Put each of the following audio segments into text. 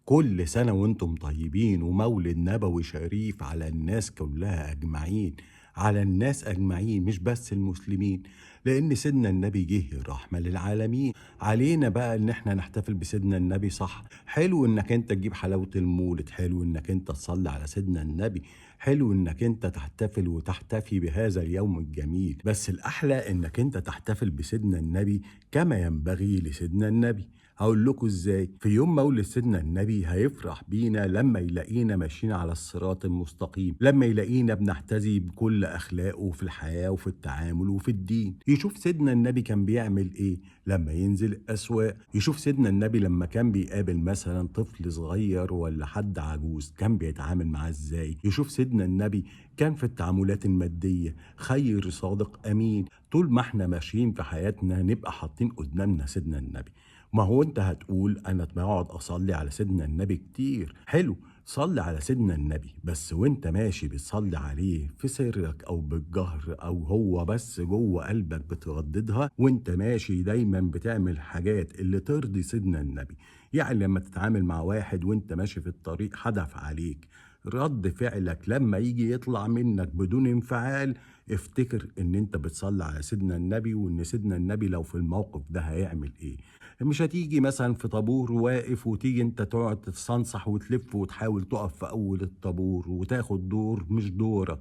كل سنة وانتم طيبين، ومولد نبوي شريف على الناس كلها أجمعين، على الناس أجمعين مش بس المسلمين، لأن سيدنا النبي جه رحمة للعالمين. علينا بقى إن احنا نحتفل بسيدنا النبي صح. حلو إنك انت تجيب حلاوة المولد، حلو إنك انت تصلي على سيدنا النبي، حلو إنك انت تحتفل وتحتفي بهذا اليوم الجميل، بس الأحلى إنك انت تحتفل بسيدنا النبي كما ينبغي لسيدنا النبي. هقول لكم ازاي. في يوم مولد سيدنا النبي هيفرح بينا لما يلاقينا ماشيين على الصراط المستقيم، لما يلاقينا بنحتذي بكل اخلاقه في الحياة وفي التعامل وفي الدين. يشوف سيدنا النبي كان بيعمل ايه لما ينزل الاسواق، يشوف سيدنا النبي لما كان بيقابل مثلا طفل صغير ولا حد عجوز كان بيتعامل معاه ازاي، يشوف سيدنا النبي كان في التعاملات المادية خير صادق امين. طول ما احنا ماشيين في حياتنا نبقى حاطين قدامنا سيدنا النبي. ما هو انت هتقول انا بقعد اصلي على سيدنا النبي كتير، حلو صلي على سيدنا النبي، بس وانت ماشي بتصلي عليه في سرك او بالجهر او هو بس جوه قلبك بترددها، وانت ماشي دايما بتعمل حاجات اللي ترضي سيدنا النبي. يعني لما تتعامل مع واحد وانت ماشي في الطريق حدف عليك، رد فعلك لما يجي يطلع منك بدون انفعال، افتكر ان انت بتصلي على سيدنا النبي، وان سيدنا النبي لو في الموقف ده هيعمل ايه. مش هتيجي مثلا في طابور واقف وتيجي انت تقعد تتصنصح وتلف وتحاول تقف في اول الطابور وتاخد دور مش دورك،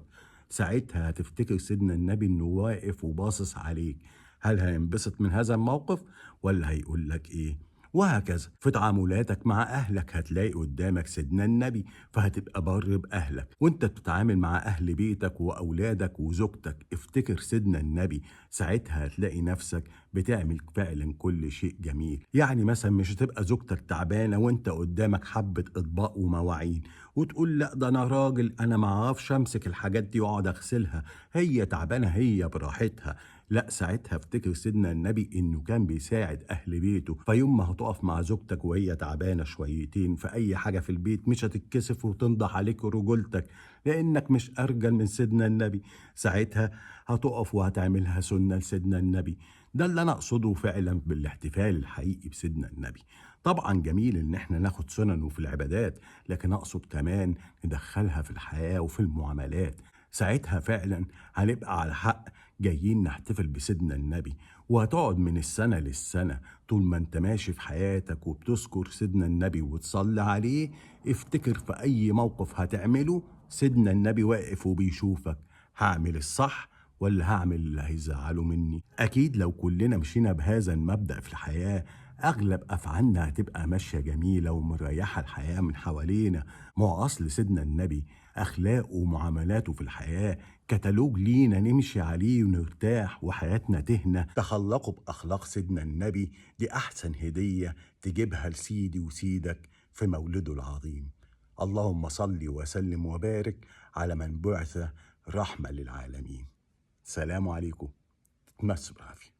ساعتها هتفتكر سيدنا النبي انه واقف وباصص عليك. هل هينبسط من هذا الموقف ولا هيقول لك ايه؟ وهكذا في تعاملاتك مع أهلك هتلاقي قدامك سيدنا النبي، فهتبقى بر بأهلك. وانت بتتعامل مع أهل بيتك وأولادك وزوجتك افتكر سيدنا النبي، ساعتها هتلاقي نفسك بتعمل فعلا كل شيء جميل. يعني مثلا مش هتبقى زوجتك تعبانة وانت قدامك حبة أطباق ومواعين وتقول لا ده أنا راجل أنا معرفش أمسك الحاجات دي وأقعد أغسلها، هي تعبانة هي براحتها. لا، ساعتها افتكر سيدنا النبي انه كان بيساعد اهل بيته، فيوم ما هتقف مع زوجتك وهي تعبانه شويتين في اي حاجه في البيت مش هتتكسف وتنضح عليك رجولتك لانك مش ارجل من سيدنا النبي. ساعتها هتقف وهتعملها سنه لسيدنا النبي. ده اللي انا اقصده فعلا بالاحتفال الحقيقي بسيدنا النبي. طبعا جميل ان احنا ناخد سننه في العبادات، لكن اقصد كمان ندخلها في الحياه وفي المعاملات. ساعتها فعلا هنبقى على حق جايين نحتفل بسيدنا النبي. وهتقعد من السنة للسنة طول ما انت ماشي في حياتك وبتذكر سيدنا النبي وتصلي عليه، افتكر في أي موقف هتعمله سيدنا النبي واقف وبيشوفك، هعمل الصح ولا هعمل اللي هيزعله مني؟ أكيد لو كلنا مشينا بهذا المبدأ في الحياة أغلب أفعالنا هتبقى ماشية جميلة ومريحة الحياة من حوالينا. ما هو أصل سيدنا النبي أخلاقه ومعاملاته في الحياة كتالوج لينا نمشي عليه ونرتاح وحياتنا تهنى. تخلقوا بأخلاق سيدنا النبي، دي أحسن هدية تجيبها لسيدي وسيدك في مولده العظيم. اللهم صل وسلم وبارك على من بعث رحمة للعالمين. سلام عليكم، تتمسوا بالعافية.